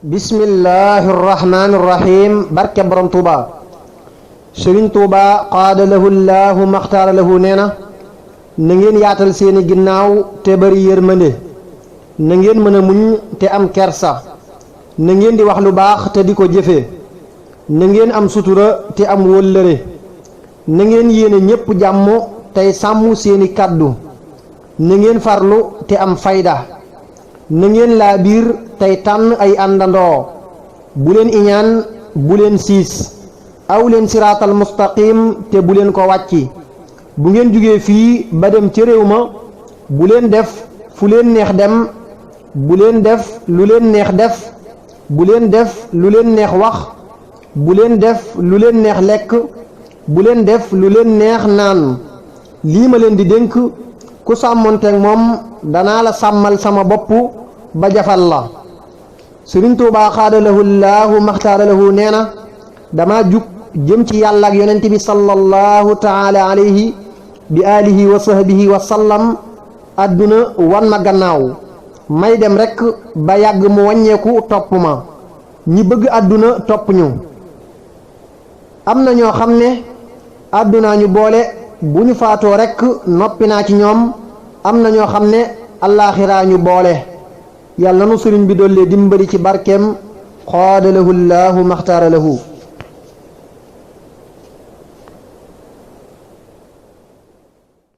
bismillahi irrahmani irrahim barke borom tuuba sëriñ tuuba qaada lahu llaahu maxtaara lahu nee na na ngeen yaatal seeni ginnaaw te bari yërmande na ngeen mën a muñ te am kersa na ngeen di wax lu baax te di ko jëfe na ngeen am sutura te am wóllëre na ngeen yéene ñépp jàmm tey sàmm seeni kàddu na ngeen farlu te am fayda na ngeen laa biir tey tànn ay àndandoo bu leen iñaan bu leen siis aw leen siraatal mustaqim te bu leen ko wàcci bu ngeen jógee fii ba dem ca réew ma bu leen def fu leen neex dem bu leen def lu leen neex def bu leen def lu leen neex wax bu leen def lu leen neex lekk bu leen def lu leen neex naan lii ma leen di dénk ku sàmmonteeg moom danaa la sàmmal sama bopp ba jafal la sëriñ Tuubaa xaada lahu llaahu maxtaara lahu nee na dama jug jëm ci yàlla ak yonent bi sallallahu taala alayhi bi alihi wa sahbihi wa sallam àdduna wan ma gannaaw may dem rekk ba yàgg mu wàññeeku topp ma ñi bëgg àdduna topp ñu am na ñoo xam ne àddunaa ñu boole bu ñu faatoo rekk noppi naa ci ñoom am na ñoo xam ne allaaxiraa ñu boole yàlla na nu sëriñ bi dollee dimbali ci barkeem xaada lahu llaahu maxtaara lahu